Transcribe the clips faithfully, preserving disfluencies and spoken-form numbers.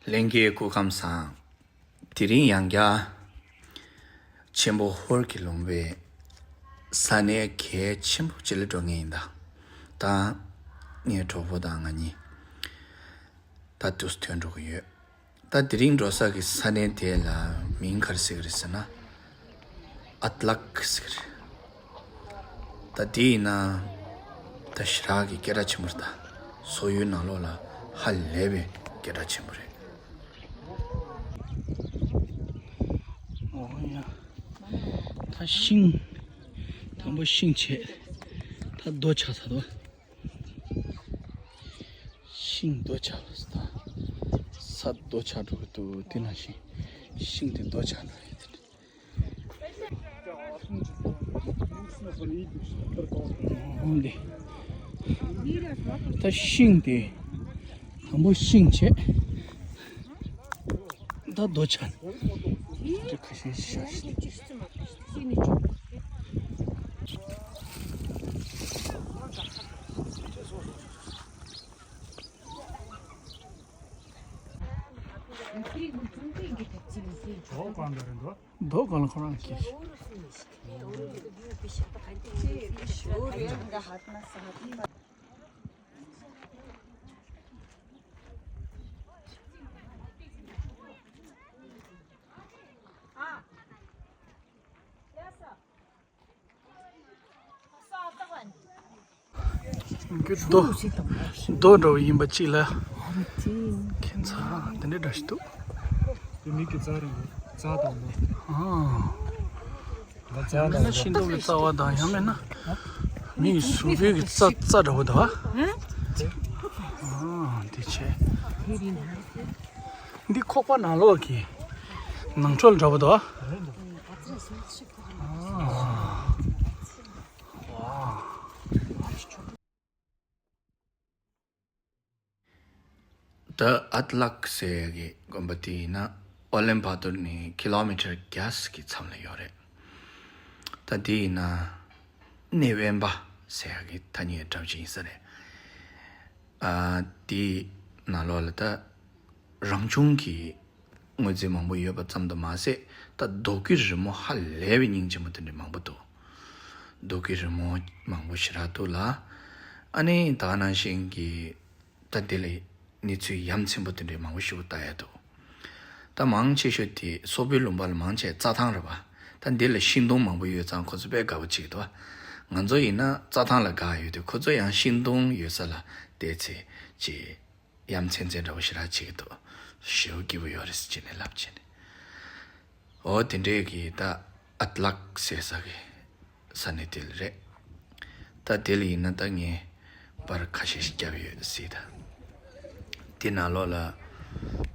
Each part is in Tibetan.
ལྷན་རྒྱས་སྐུ་ཁམས་བཟང་། དེ་རིང་ཡང་བསྐྱར་ཆེན་པོ་ཧོར་གྱི་ལུང་པའི་ས་གནས་གལ་ཆེན་པོ་ཅིག་ལ་འགྲོ་མཁན་ཡིན་ད། ད་ངའི་གྲོགས་པོ་དང་ང་གཉིས་ད་དུས་ཐོན་འགྲོ་གི་ཡོད། ད་དེ་རིང་འགྲོ་ས་གི་ས་གནས་དེ་ལ་མིང་ག་རེ་ཟེར་གི་རེད་ཟེར་ན། ཨ་ཏི་ལག་ཟེར་གི་རེད། ད་དེ་ཡིན་ན་ད་ཞེ་དྲག་གི་སྐད་གྲགས་ཆེན་པོ་རེད་ད། སོག་ཡུལ་ནང་ལོགས་ལ་ཧ་ལས་པའི་སྐད་གྲགས་ཆེན་པོ་རེད། ཨོ་ཡ། ད་ཤིང་། དང་པོ་ཤིང་བྱས། ད་རྡོ་ཆགས་ཚར་འདུག་ཤིང་རྡོ་ཆགས་ལ་ས། ས་རྡོ་ཆགས་འགྲོ་གི་འདུག་དེ་ནང་བཞིན་ཤིང་དེ་རྡོ་ཆགས་འགྲོ་ཡོད་དེ། འོང་དེ། ད་ཤིང་དེ། དང་པོ་ཤིང་བྱས། ད་རྡོ་ཆགས། འདི་ཁ་ཤས་ཤ་ཤི། རྡོ་གང་ལ་ཁོ་རང་གིས། རྡོ། རྡོ་འདྲ་བོ་ཡིན་པ་གཅིག་ལ། ཁྱད་མཚར་དེ་འདྲའི་འདྲ་ཞིག་འདུག་དེ་མིག་གི་རྩ་རིང་པོ་རྩ་དང་པོ། ཨ། ཡང་མིན་ན་ཤིང་སྡོང་གི་རྩ་བ་དང་ཡང་མིན་ན་མིའི་གཟུགས་པོའི་གི་རྩ་རྩ་འདྲ་བོ་འདུག་ཨ། ཨ་དེ་བྱས། འདི་ཁོག་པ་ནང་ལོགས་ཀྱི་ནང་ཁྲོལ་འདྲ་བོ་འདུག་ཨ། ཨ། ད་ཨ་ཏི་ལག་ཟེར་ཡ་གི་དགོན་པ་དེ་ཡིན་ན་ཨོ་ལན་བྷ་དུར་ནས་ཀི་ལོ་མི་ཊར་བརྒྱ་ཙམ་གྱི་མཚམས་ལ་ཡོད་རེད། ད་དེ་ཡིན་ན་གནས་དབེན་པ་ཟེར་ཡ་གི་ཐ་སྙད་འདྲ་བོ་ཅིག་ཡིན་ས་རེད། ཨ་དེའི་ནང་ལོགས་ལ་ད་རང་བྱུང་གི་དངོས་རྫས་མང་པོ་ཡོད་པ་ཙམ་དུ་མ་ཟད། ད་རྡོ་བརྐོས་རི་མོ་ཧ་ལས་པའི་སྙིང་རྗེ་མོ་དེ་འདྲ་མང་པོ་འདུག་རྡོ་བརྐོས་རི་མོ་མང་པོ་ཞེ་དྲག་འདུག་ལ། ཨ་ནི་ད་ག་ནང་བཞིན་གྱི་ད་འདི་ལ་གནས་ཚུལ་ཡ་མཚན་པོ་དེ་འདྲ་མང་པོ་ཞིག་ལྟ་ཡ་འདུག་ད་མང་ཆེ་ཤོས་དེ་སོག་པོའི་ལུང་པ་ལ་མང་ཆེ་རྩྭ་ཐང་རེད་པ། ད་འདི་ལ་ཤིང་སྡོང་མང་པོ་ཡོད་ཙང་ཁོ་ཚོ་དཔེ་དགའ་པོ་བྱེད་ཀྱི་འདུག་ང་ཚོ་ཡིན་ན་རྩྭ་ཐང་ལ་དགའ་ཡོད་དུས་ཁོ་ཚོ་ཡང་ཤིང་སྡོང་ཡོད་ས་ལ་བལྟས་ཚེ་ཅིག་ཡ་མཚན་མཚན་འདྲ་བོ་ཞེ་དྲག་བྱེད་ཀྱི་འདུག་ཞེ་པོ་སྐྱིད་པོ་ཡོད་རེད་ཟེར་བྱས་ནས་ལབ་བྱས་ནས། འོ་དེ་འདྲའི་གི་ད་ཨ་ཏི་ལག་ཟེར་ས་གི་ས་གནས་དེ་ལ་རེད། ད་དེ་ལ་ཡིན་ན་ད་ངས་པར་ཁ་ཤས་ཤིག་བརྒྱབ་ཡོད་སྲིད་ད། དེ་ནང་ལོགས་ལ་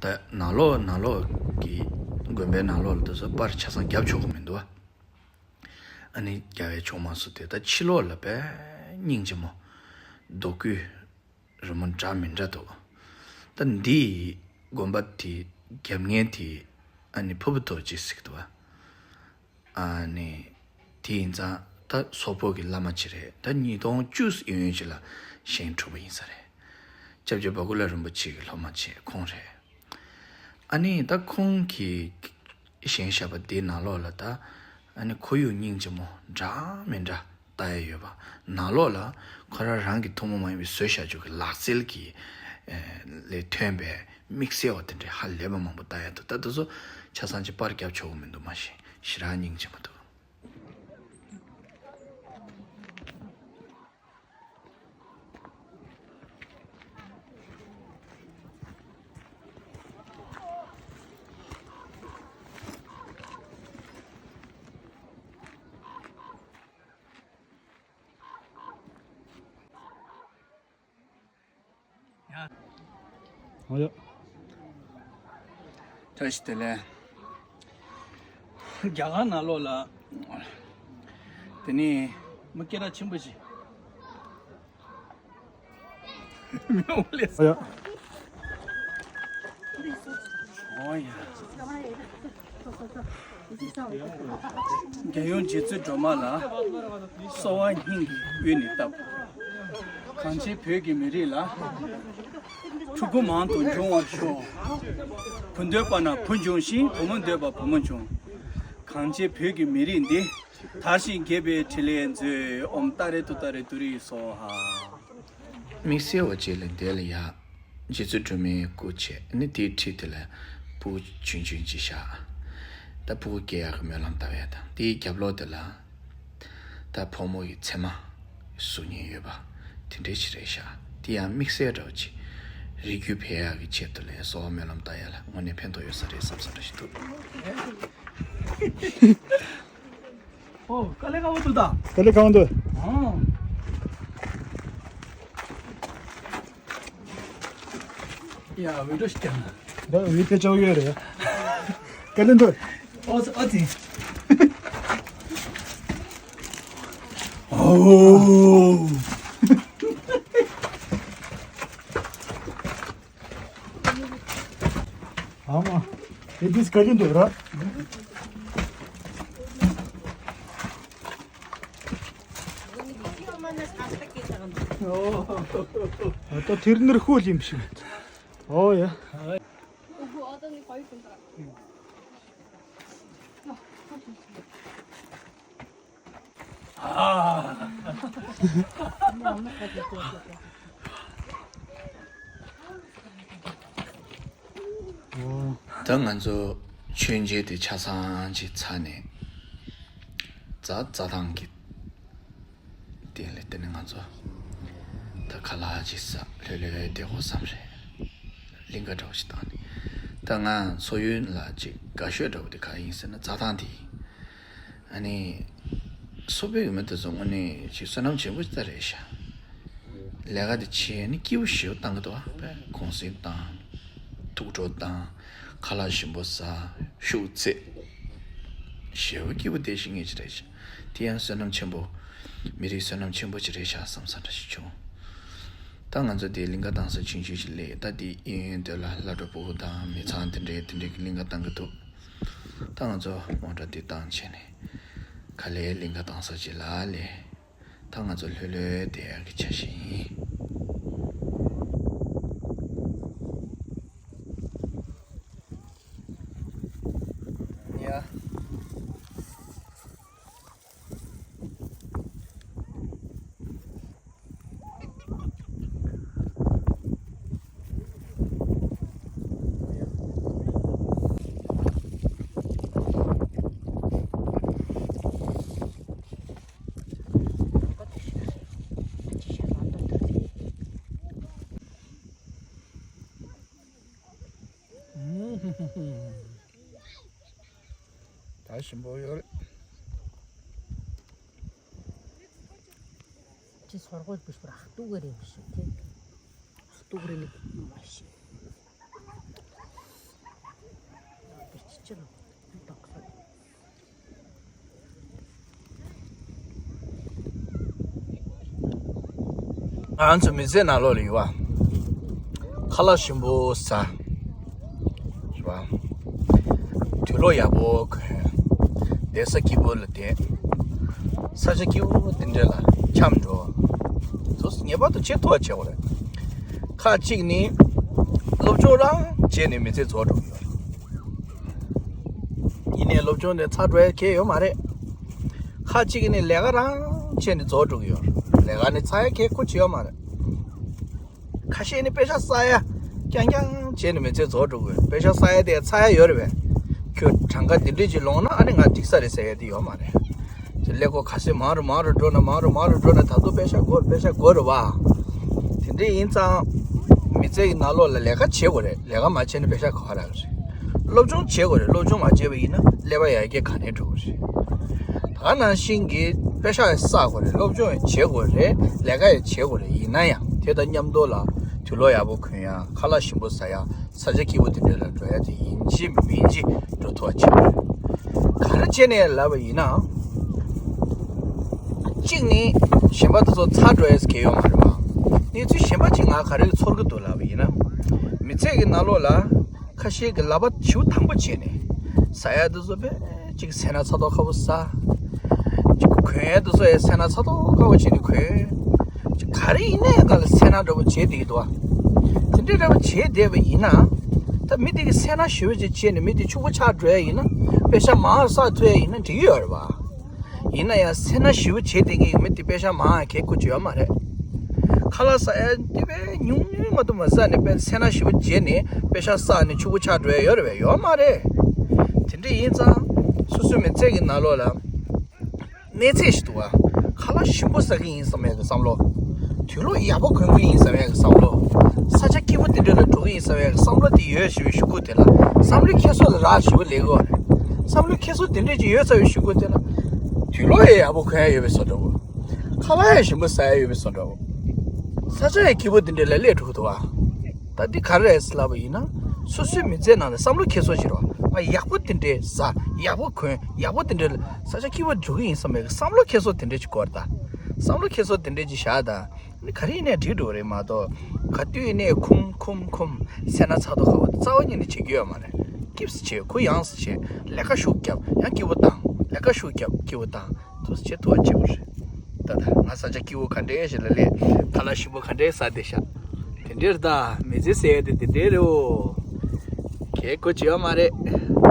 ད་ནང་ལོགས་ནང་ལོགས་གི་དགོན་པའི་ནང་ལོགས་ལ་དེ་ཚོ་པར་ཆ་ཚང་བརྒྱབ་ཆོག་གི་མི་འདུག་ཨ། ཨ་ནི་རྒྱ་བལ་ཕྱོགས་མང་སུ་དེ་ད་ཕྱི་ལོགས་ལ་དཔེ་སྙིང་རྗེ་མོ་རྡོ་བརྐོས་རི་མོ་འདྲ་མི་འདྲ་འདུག་ད་འདི་དགོན་པ་དེ་རྒྱབ་ངེས་དེ་ཨ་ནི་ཕུར་བུ་རྡོ་རྗེ་ཟེར་གི་འདུག་ཨ་ནི་དེ་ཡིན་ཙང་ད་སོག་པོ་གི་བླ་མ་ཅིག་རེད། ད་ཉིས་སྟོང་བཅུ་ཡོད་ཡོད་ཅིག་ལ་བཞེངས་གྲུབ་པ་ཡིན་ས་རེད། སྐྱབས་རྗེ་བ་ཀུ་ལ་རིན་པོ་ཆེ་གི་སློབ་མ་ཅིག་ཁོང་རེད། ཨ་ནི་ད་ཁོང་གིས་བཞེངས་བཞག་པ་འདི་ནང་ལོགས་ལ་ད་ཨ་ནི་ཁོར་ཡུག་སྙིང་རྗེ་མོ་འདྲ་མི་འདྲ་ལྟ་ཡ་ཡོད་པ། ནང་ལོགས་ལ་ཁོ་རང་རང་གི་ཐུན་མོང་མ་ཡིན་པའི་བཟོས་བཞག་རྒྱུ་གི་ལག་རྩལ་གྱི་ཨེ་ལས་ཐོན་པའི་དམིགས་བསལ་བ་དེ་འདྲའི་ཧ་ལས་པ་མང་པོ་ལྟ་ཡ་འདུག་ད་དེ་ཚོ་ཆ་ཚང་ཅིག་པར་བརྒྱབ་ཆོག་གི་མི་འདུག་མ་གཞི་ཞེ་དྲག་སྙིང་རྗེ་མོ་འདུག་ཨོ་ཡ། བཀྲ་ཤིས་བདེ་ལེགས། རྒྱ་གར་ནང་ལོགས་ལ་དེ་ནས་མི་སྐད་གྲགས་ཆེན་པོ་ཞིག་མི་འོང་ལེ། ཨོ་ཡ། ཨོ་ཡ། རྒྱལ་ཡུམ་རྗེ་བཙུན་སྒྲོལ་མ་ལ་གསོལ་བ་སྙིང་གི་དབུས་ནས་བཏབ། གངས་ཅན་བོད་ཀྱི་མི་རིགས་ལ་ ཕྲུ་གུ་མང་དུ་འབྱུང་བར་ཤོག་བུ་འདོད་པ་ན་བུ་འབྱུང་ཞིང་། བུ་མོ་འདོད་པ་བུ་མོ་འབྱུང་། གངས་ཅན་བོད་ཀྱི་མི་རིགས་འདི། དར་ཞིང་རྒྱས་པའི་འཕྲིན་ལས་མཛོད། ཨོཾ་ཏཱ་རེ་ཏུཏྟཱ་རེ་ཏུ་རེ་སྭཱ་ཧཱ། དམིགས་བསལ་བ་ཅིག་ལ་འདི་ལ་ཡ། རྗེ་བཙུན་སྒྲོལ་མའི་སྐུ་བྱས་ནི་དེའི་འཁྲིས་དེ་ལ་ཕྲུ་གུ་ཆུང་ཆུང་ཅིག་བཞག་ད་ཕྲུ་གུ་སྐྱེ་ཡག་གི་སྨོན་ལམ་བཏབ་ཡ་དང་དེའི་རྒྱབ་ལོགས་དེ་ལ། ད་ཕོ་མོ་ཡི་མཚན་མ་གཟུགས་བརྙན་ཡོད་པ་དེ་འདྲའི་ཞིག་རེད་ཤག་དེ་ཡང་དམིགས་བསལ་འདྲ་བོ་ཅིག་རིགས་རྒྱུད་འཕེལ་ཡག་གི་ཆེད་དུ་ལ་གསོལ་བ་སྨོན་ལམ་བཏབ་ཡ་ལ་དངོས་གནས་ཕན་ཐོགས་ཡོད་ས་རེད་བསམ་བསམ་འདྲ་ཞིག་འདུག་ཨོ། དཀའ་ལས་ཁག་པོ་འདུག་ད། དཀའ་ལས་ཁག་པོ་འདུག་ཨང་། ཡ། འོས་འགྲོ་ཞིག་ཀྱང་། ད་འོས་ཕལ་ཆེར་ཡོད་རེད། དཀའ་ལས་འདུག་ཨོ་ཙི་ཨོ་ཙི། ཨོ། ཨ་མ། དེ་དུས་དཀའ་ལས་འདུག་ར། ད་དེར་ནུར་ཤོ་ལིམ་ཞིག་ཨོ་ཡ། ད་ང་ཚོ་མཆོད་མཇལ་དེ་ཆ་ཚང་ཅིག་ཚར་ནས་རྩྭ་རྩྭ་ཐང་གི་དེ་ལས་དེ་ནས་ང་ཚོ་ད་ཁ་ལག་ཅིག་ཟ་ལྷོད་ལྷོད་བསྡད་དགོས་བསམ་རེད། གླིང་ག་འདྲ་བོ་ཞིག་བཏང་ནས་ད་ང་མཚོ་གཡུ་ལ་ཅིག་དགའ་ཤོས་འདྲ་བོ་དེ་ག་ཡིན་ཟེར་ན་རྩྭ་ཐང་དེ་ཡིན། ཨ་ནི། སོ་པའི་མི་དེ་ཚོ་དངོས་གནས་ཅིག་བསོད་ནམས་ཆེན་པོ་ཞིག་ད་རེད་ཤག་ལས་ཀ་དེ་བྱས་ནི་སྐྱིད་པོ་ཞེ་པོ་བཏང་གི་འདུག་ཨ། དཔེ་གུང་སེང་བཏང་། ཐུགས་སྤྲོ་བཏང་། ཁ་ལག་ཞིམ་པོ་ཟ། ཤུགས་ཚད། ཞེ་པོ་སྐྱིད་པོ་བསྡད་ཤེས་ངེས་ཅིག་རེད་ཤག་དེ་ཡང་བསོད་ནམས་ཆེན་པོ། མི་རིགས་བསོད་ནམས་ཆེན་པོ་ཅིག་རེད་ཤག་བསམ་ས་འདྲ་ཞིག་བྱུང་། ད་ང་ཚོ་དེ་གླིང་ག་བཏང་ས་ཆུང་ཆུང་ཞིག་སླེབས། ད་དེ་གཡས་གཡོན་དེ་ལ་སློབ་གྲྭ་ཕྲུ་གུ་དང་མི་ཚང་དེ་འདྲའི་དེ་འདྲའི་གི་གླིང་ག་བཏང་གི་འདུག་ད་ང་ཚོ་མོ་ཊ་འདི་བཏང་བྱས་ནས་ག་ལེར་གླིང་ག་བཏང་ས་ཅིག་ལ་སླེབས། ད་ང་ཚོ་ལྷོད་ལྷོད་བསྡད་ཡག་གི་འཆར་གཞི་ཡིན། ཡ། ད་ཞིམ་པོ་ཡོད་རེད། ཅི་སོར་གོ་བུ་སྤུར་ཨ་ཏུ་ག་རེ་བུ་ཤི་ཏེ། ཨ་ཏུ་ག་རེ་ནི་མ་ཤི། ཨ་ཏུ་ཅི་ཅི་ལ་ཏོག་ས། ང་ཚོ་མི་ཚེ་ནང་ལོགས་ལ་ཡོད་པ། ཁ་ལག་ཞིམ་པོ་ཟ། རེད་པ། དུག་ལོག་ཡག་པོ་གོན། བསྡད་ས་སྐྱིད་པོ་ལ་བསྡད། ས་ཆ་སྐྱིད་པོ་དེ་འདྲ་ལ་འཁྱམས་འགྲོ། ཚོ་ངེས་པར་དུ་ཆེས་མཐོ་བ་བྱེད་དགོས་རེད། ཁག་གཅིག་ནི། སློབ་སྦྱོང་རང་བྱས་ནས་མི་ཚེ་རྫོགས་འགྲོ་གི་ཡོད་རེད། ཡིན་ནའི་སློབ་སྦྱོང་དེ་ཚར་འགྲོ་ཡ་གལ་ཡོད་མ་རེད། ཁག་གཅིག་ནི་ལས་ཀ་རང་བྱས་ནས་རྫོགས་འགྲོ་གི་ཡོད་རེད། ལས་ཀ་ནི་ཚར་ཡ་གལ་ཁོ་ཅི་ཡོད་མ་རེད། ཁ་ཤས་ནི་པེ་ཤ་ཟ་ཡ་རྐྱང་རྐྱང་བྱས་ནས་མི་ཚེ་རྫོགས་འགྲོ་གི་ཡོད། པེ་ཤ་ཟ་ཡ་དེ་ཚར་ཡ་ཡོད་རེད་པས། ཁྱོད་གྲངས་ཀ་འདི་འདྲས་ཅིག་ལོངས་ན་ཨ་ནི་ང་འགྲིག་ས་རེད་ཟེར་ཡ་དེ་ཡོད་མ་རེད། ཀླད་ཀོར་ག་ཚོད་མང་རུ་མང་རུ་འགྲོ་ན་མང་རུ་མང་རུ་འགྲོ་ན་ད་དུང་པེ་ཤ་དགོས་རེད། པེ་ཤ་དགོས་རེད་བ། དེ་འདྲས་ཡིན་ཙང་། མི་ཚེ་གི་ནང་ལོགས་ལ་ལས་ཀ་བྱེད་དགོས་རེད། ལས་ཀ་མ་བྱས་ན་པེ་ཤ་ག་པར་རག་གི་རེད། སློབ་སྦྱོང་བྱེད་དགོས་རེད། སློབ་སྦྱོང་མ་བྱས་པ་ཡིན་ན་ཀླད་པ་ཡར་རྒྱས་ག་ནས་འགྲོ་གི་རེད། ད་ག་ནང་བཞིན་གྱི་པེ་ཤ་ཡང་བསགས་དགོས་རེད། སློབ་སྦྱོང་ཡང་བྱེད་དགོས་རེད། ལས་ཀ་ཡང་བྱེད་དགོས་རེད། ཡིན་ན་ཡང་དེ་དང་མཉམ་དུ་ལ་དུག་ལོག་ཡག་པོ་གོན་ཡ། ཁ་ལག་ཞིམ་པོ་ཟ་ཡ། ས་ཆ་སྐྱིད་པོ་དེ་འདྲ་ལ་འགྲོ་ཡ་དེ་ཡིན་གཅིག་མིན་གཅིག་འགྲོ་ཐུབ་པ་བྱེད་དགོས་རེད། ག་རེ་བྱས་ནས་ལབ་པ་ཡིན་ན། གཅིག་ནི་གཞན་པ་དེ་ཚོ་ཚར་འགྲོ་ཡས་གལ་ཡོད་མ་རེད་པ། གནས་ཚུལ་གཞན་པ་ཅིག་ང་ག་རེ་ཚོར་གི་འདུག་ལབ་པ་ཡིན་ན། མི་ཚེ་གི་ནང་ལོགས་ལ་ཁ་ཤས་ཀྱིས་ལག་པ་བྱིའུ་དམ་པོ་བྱས་ནས་ཟ་ཡ་དེ་ཚོ་དཔེ་ཅིག་སེར་སྣ་ཚ་ཏོག་ཁ་པོ་ཟ། ཅིག་གོན་ཡ་དེ་ཚོ་ཡང་སེར་སྣ་ཚ་ཏོག་ཁ་པོ་བྱས་ནས་གོན། ཅིག་ག་རེ་ཡིན་ནའི་ག་ལ་སེར་སྣ་འདྲ་པོ་བྱས་བསྡད་ཀྱི་འདུག་པ། དེ་འདྲ་བ་བྱས་བསྡད་པ་ཡིན་ན། ད་མི་དེ་གི་སེར་སྣ་ཞེ་པོ་ཅིག་བྱས་ནས་མི་དེ་ཕྱུག་པོ་ཆགས་འགྲོ་ཡ་ཡིན་ན། པེ་ཤ་མང་བསགས་ཐུབ་ཡ་ཡིན་ན་འགྲིག་གི་ཡོད་རེད་བ། ཡིན་ན་ཡང་སེར་སྣ་ཞེ་པོ་བྱས་བསྡད་མཁན་གྱི་མི་དེ་པེ་ཤ་མང་ཡ་གལ་དགོས་ཀྱི་ཡོད་མ་རེད། ཁ་ལག་ཟ་ཡ་དེ་བས་ཉུང་ཉུང་མ་གཏོགས་མ་ཟ་ནས་པེ་སེར་སྣ་ཞེ་པོ་བྱས་ནས་པེ་ཤ་བསགས་ནས་ཕྱུག་པོ་ཆགས་འགྲོ་ཡ་ཡོད་རེད་བས། ཡོད་མ་རེད། དེ་འདྲ་ཡིན་ཙང་། སོ་སོའི་མི་ཚེ་གི་ནང་ལོགས་ལ། གནས་ཚད་ཞིག་འདུག་བ། ཁ་ལག་ཞིམ་པོ་ཟ་གི་ཡིན་བསམ་ཡག་གི་བསམ་བློ། དུག་ལོག་ཡག་པོ་གོན་གི་ཡིན་བསམ་ཡག་གི་བསམ་བློ། ས་ཆ་སྐྱིད་པོ་དེ་འདྲ་ལ་འགྲོ་གི་ཡིན་བསམ་ཡག་གི་བསམ་བློ་དེ་ཡོད་ཞེས་པའི་གཞུག་གུ་དེ་ལ། བསམ་བློའི་འཁྱེར་སོ་ལ་རག་ཞེ་པོ་ལས་དགོས་རེད། བསམ་བློའི་འཁྱེར་སོ་དེ་འདྲ་ཅིག་ཡོད་ཚར་བའི་གཞུག་གུ་དེ་ལ། དུག་ལོག་ཡང་ཡག་པོ་གོན་ཡག་ཡོད་པའི་བཟོ་འདྲ་བོ། ཁ་ལག་ཡང་ཞིམ་པོ་ཟ་ཡག་ཡོད་པའི་བཟོ་འདྲ་བོ། ས་ཆ་ཡང་སྐྱིད་པོ་དེ་འདྲ་ལ་སླེབས་འགྲོ་གི་འདུག་བ། ད་འདི་ག་རེ་རེད་ལབ་པ་ཡིན་ན། སོ་སོའི་མི་ཚེ་ནང་ལ་བསམ་བློ་འཁྱེར་སོ་ཞིག་རེད་བ། ང་ཡག་པོ་དེ་འདྲས་ཟ། ཡག་པོ་གོན། ཡག་པོ་དེ་འདྲས་ལ་ས་ཆ་སྐྱིད་པོ་འགྲོ་གི་ཡིན་བསམ་པའི་བསམ་བློ་འཁྱེར་སོ་དེ་འདྲས་ཅིག་དགོས་རེད་ད། བསམ་བློ་འཁྱེར་སོ་དེ་འདྲས་ཅིག་བཞག་ད། ག་རེ་ཡིན་ནའི་འགྲིག་འགྲོ་གི་རེད་མ་གཏོགས། ག་དུས་ཡིན་ནའི་ཁུམ་ཁུམ་ཁུམ། སེར་སྣ་ཚ་ཏོག་ཁ་པོ་རྩ་བ་ཉིད་ནས་བྱེད་རྒྱུ་ཡོད་མ་རེད། སྐྱིད་པོ་བྱེད། གུ་ཡངས་སུ་བྱེད། ལས་ཀ་ཤུགས་རྒྱབ། ཡང་སྐྱིད་པོ་བཏང་། ལས་ཀ་ཤུགས་རྒྱབ། སྐྱིད་པོ་བཏང་། ཐུགས་རྗེ་ཆེ། ཐུགས་རྗེ་ཆེ། ད་ད་ང་ས་ཆ་སྐྱིད་པོ་ག་འདྲས་ཞིག་ལ་སླེབས། ཁ་ལག་ཞིམ་པོ་ག་འདྲས་ཟ་བསྡད་ཤག་དེ་འདྲས་རེད་ད། མི་ཚེ་ཟེར་ཡ་དེ་དེ་འདྲས་རེད་འོ། གལ་དགོས་ཀྱི་ཡོད་མ་རེད།